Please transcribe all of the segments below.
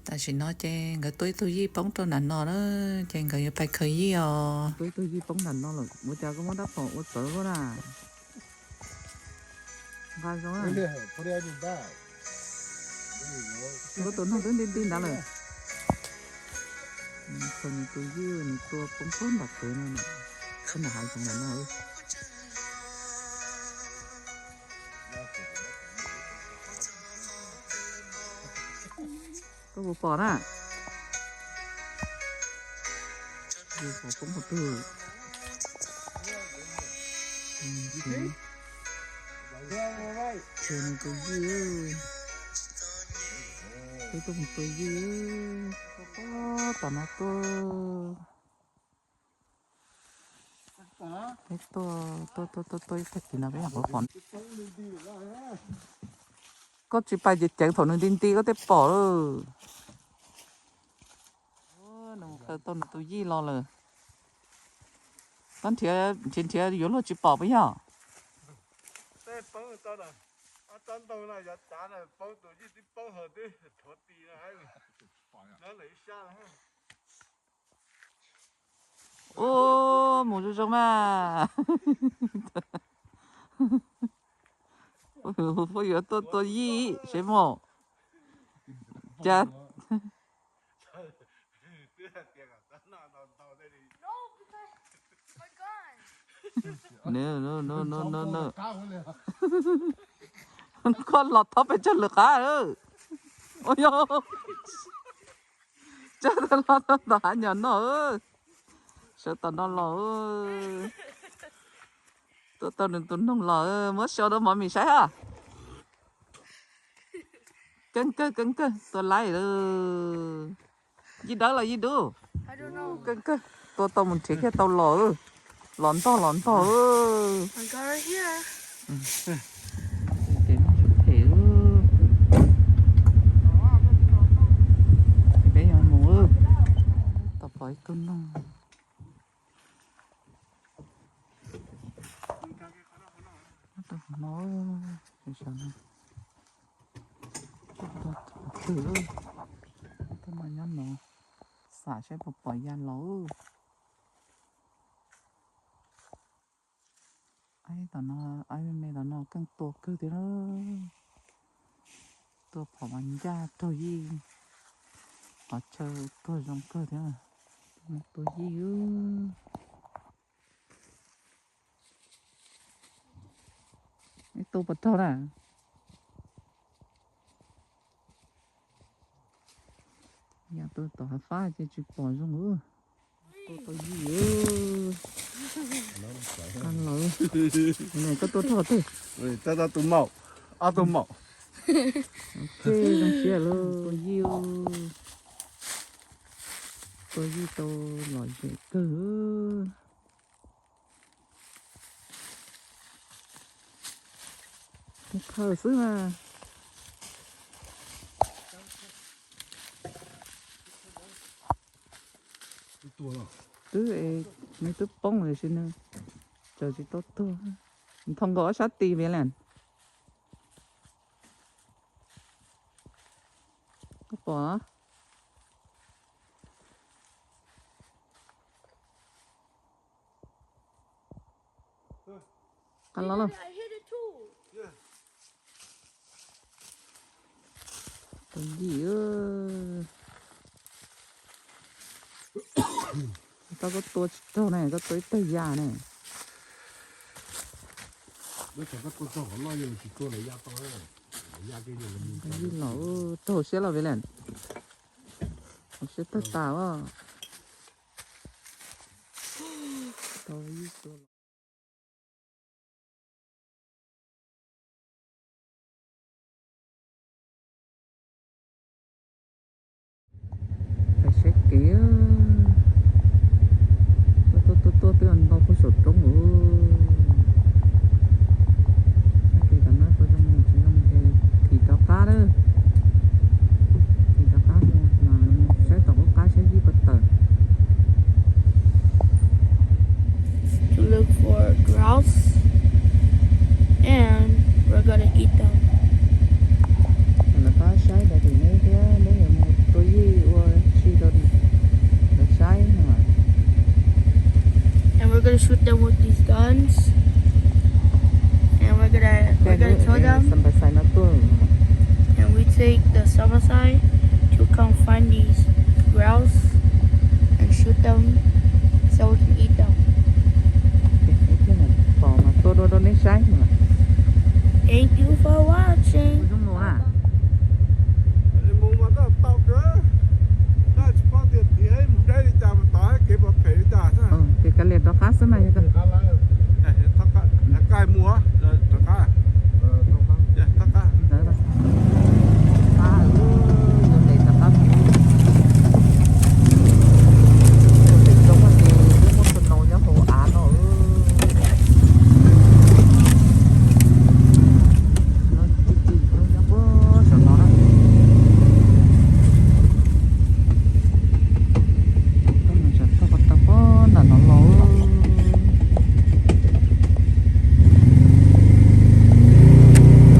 Tam sim no ces nkawd tua ib tug yij poob rau nram no na, ces nkawd yuav pais khaws yij os. Tua ib tug yij poob nram no lawm, ua cas koj muab rab phom ua txawv luaj na? Nqa zoo. Koj tus noog twb nti nti ntawd lawm. Khaws nws tus yij nws tua poob poob nram kev no, poob nram hav zoov nram no. Koj puas pom na? Pom poob qhov twg? Ces nws tus yij, peb tuaj mus tua yij, tom no tuaj. Peb tuaj tuaj tuaj tuaj ib tag kis no peb nyuam qhuav pom. Koj tsis pais ceev ceev thaum nws nti nti koj thiaj pom lawm. Nws mus khaws tau nws tus yij los lawm. Koj nrhiav nrhiav nrhiav yuav luag tsis pom puas yog? Ub, mus zoo zoo mas. Puas yuav tuaj tua yij seb mus. Cas koj los thov pes tsawg lwm qab. Ua yog, tsawg los tom hav nyom no. Sawv tom no los. Tuaj tau nws tus noog los, muab show rau Mov Mis saib hab. Keej kawg keej kawg, tua laib lawm. Yij dawb los yij dub? Keej kawg, tua tau mus nrhiav kiag tau los. Los ntog los ntog. Peb yuav mus, tau pom ib tug noog. Twb, twb mas nyob no, xam saib puas pom ya los. Tom no, me me tom no keej tua kawg thiab. Tua phom mas ncaj raug yij, qhov chaw tuag zoo kawg thiab. Tua yij. Ib tug puas raug na? Yam tus tom hav fab ces tsis pom zoo. Tua tau yij. Koj tua raug twg? Tab tab tus maum, ob tug maum. Zoo siab lauj. Tua yij, tua yij tau lom zem kawg. Khawm xwb mas. Twb, nws twb poob lawm sis nws tseem tsis tau tuag. Nthos nkaus ob sab tis Viv Leej. Koj pom? Qab los lauj. Tus yij. Tau koj tua tsis raug ne, koj tua ib tag ya ne. Tus yij los, raug siab los Viv Leej. Siab tawg tas os. Tau ib tua los. Pais saib kev, tuaj tuaj tuaj tuaj twb ntau puag saum roob lawm. Saib kev tom no puas zoo mus tsis zoo ces thim rov qab lawm. Thim rov qab mus mas saib tom qub qab saib yij puas tawm. To look for grouse and we're gonna eat them. Lawv pab saib daim tim neb thiab neb yuav mus tua yij. Gonna shoot them with these guns, and we're gonna we're gonna kill them. And we take the samurai to come find these grouse and shoot them so we can eat them. Pom mas tua dua rau nej saib. Thank you for watching. Mus mas tau tau kawg, tab tsis paub tias tim mus deb li cas mas tau kev pom phem li cas. Ces kav liam rov qab xwb mas yog. Qab mus rov qab. Ntawd, qab, yuav ntes rov qab mus. Pem roob ces lub muaj snow nyob hauv av no. Nyob puag saum no na. Tau mus tsam txog ko taw puag nram no los.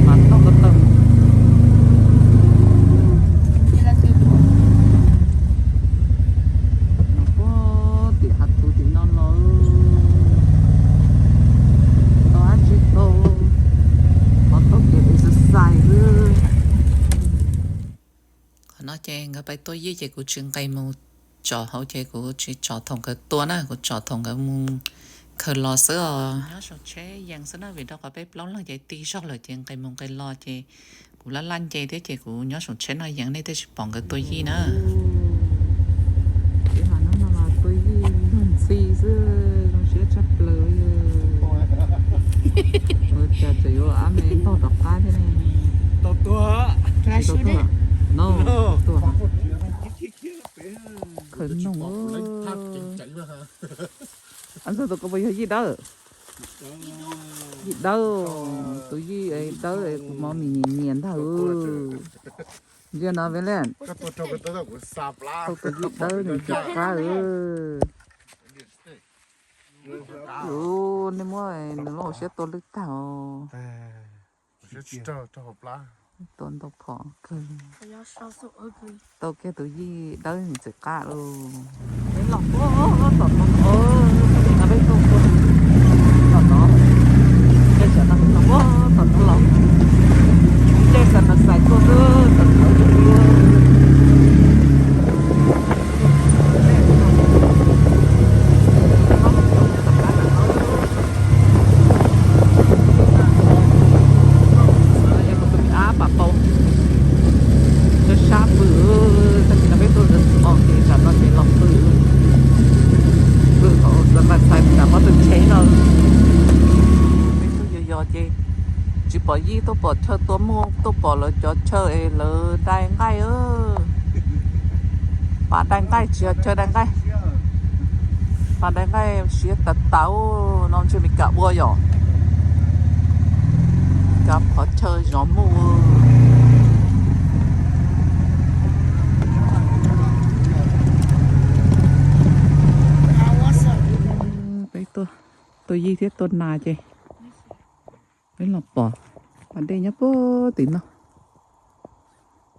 Mas txog ko taw no puag tim hav tuv tim no los. Tau dab tsi tau, qhov tau kev exercise xwb. Qhov no ces nkawd pais tua yij ces kuv tsis nqis mus tsom hauv ces kuv tsis tsom thaum nkawd tua na, kuv tsom thaum nkawd mus khaws los xwb os. Nyob saum tsheb yees xwb na, vim rau qhov peb plaub leeg ces tig zog lawm ces nqis mus nqis los ces kuv laj laj nce thiab ces kuv nyob saum tsheb no yees, nej thiaj tsis pom nkawd tua yij na. Ces mas hnub no mas tua yij luag ntxhi xwb, zoo siab tshaj plaws li. Ua cas tseem yuav ab me ntog rov qab thiab ne. Tau tuag. No, tuag. Khaws noog. Ab ntxog tus koj puas yog yij dawb? Yij dawb, tus yij dawb kuv mov mis nyias nyias ntag. Ntsia no Velen, tus yij dawb nws ntxim qab. Nej muab nws lub hauv siab tua lwj tag os. Tua ntau phom kawg. Tau kiag tus yij dawb nws ntxim qab lauj. Peb los puag tom no, peb tuaj puag tom no, caij sawv daws los puag tom no los, caij sawv daws xais tuaj xwb, tom no. Ab pam tau sab sab pw, tag kis no peb tuaj zov os ces tsam no ces los pw, pw hauv xav mas txhais tas pob tw tsheb no. Peb tuaj yos yos ces tsis pom yij, tuaj pom chaw tua muj, tuaj pom lawv cov chaw es lawv dai nqaij. Pas dai nqaij tsis yog chaw dai nqaij. Pas dai nqaij siab tas tas no, ntshe Meskas ua yom. Cov qhov chaw zov muj. Peb tuaj tua yij thiab tua nas ces peb los pom pas dej nyob puag tim no.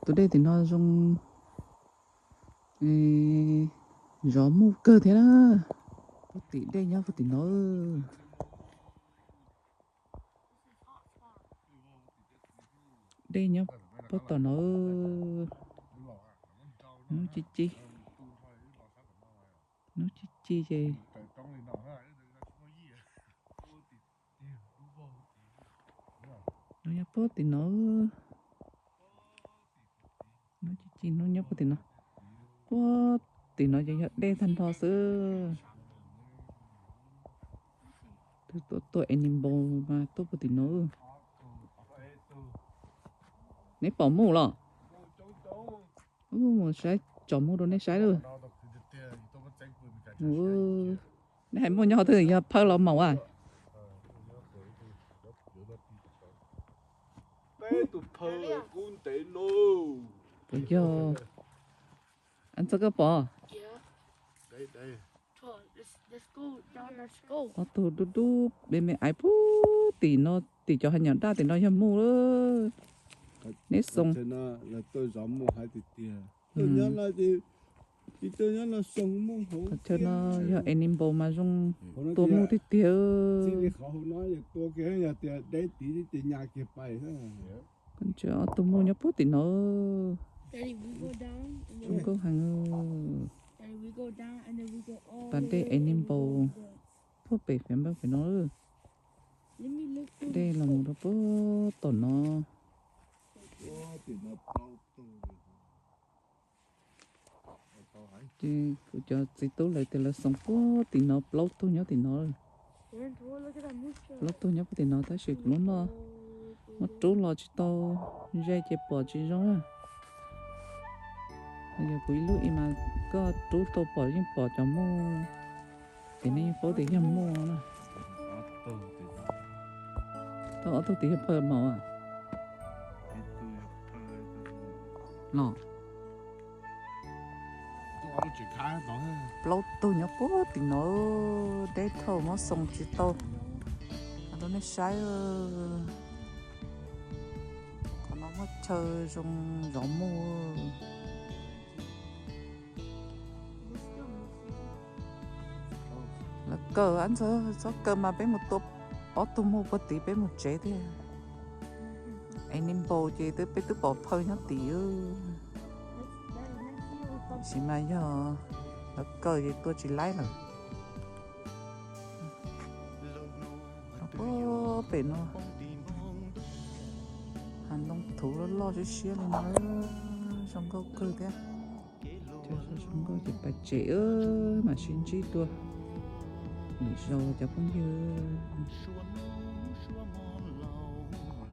Tus dej tim no zoo zov muj kawg thiab na. Puag tim dej nyob puag tim no. Dej nyob puag tom no. Hnub ci ci, hnub ci ci ces hnub nyob puag tim no. Hnub ci ci hnub nyob puag tim no. Puag tim no ces yog dej tag nrho xwb. Tus tuaj tua animal mas tuaj puag tim no. Neb pom muj los? Mus saib, tsom muj rau nej saib lawm. Nej hais muaj nyob qhov twg, yog phawj los maum a? Puas yog? Ntxawg koj pom? Ob tug dub dub me me aiv puag tim no, tim cov hav nyom daj tim no yog muj lawm. Neb xoo. Tuaj zov muj hais tiag tiag. Tuaj nyob no ces Qhov chaw no yog animal mas zoo tua muj tiag tiag. Ntshe ob tug muj nyob puag tim no. Zoo nkauj heev. Pas dej animal puag pem fiav npawg pem no. Dej los mus rau puag tom no. Ces kuv cov txiv tub lawv tias lawv xoo puag tim no, plaub tug nyob tim no. Plaub tug nyob puag tim no tab sis kuv lub no muab rub los tsis tau ze ces pom tsis zoo na. Yog kuv ib lub ib mas koj rub tau pom yeej pom cov muj, ces nej yeej paub tias yog muj na. Tau ob tug tim yog phaw maum a. Los plaub tug nyob puag tim no, deb dhau muab xoo tsis tau. Rau nej saib, qhov no muaj chaw zoo zov muj. Lawv kaw, ab ntxawg txhob kaw mas peb mus tua ob tug muj puag tid peb mus tsev tiag. Animal ces twb peb twb pom phaw nyob tid. Tab sis mas yog lawv kaw ces tua tsis laib lawm. Puag pem no hav ntoo thuv loj loj siab siab li no, zoo nkauj kawg thiab. Cov zoo nkauj ces pas tsem mam sib ntsib dua lwm zaus cov phooj ywg.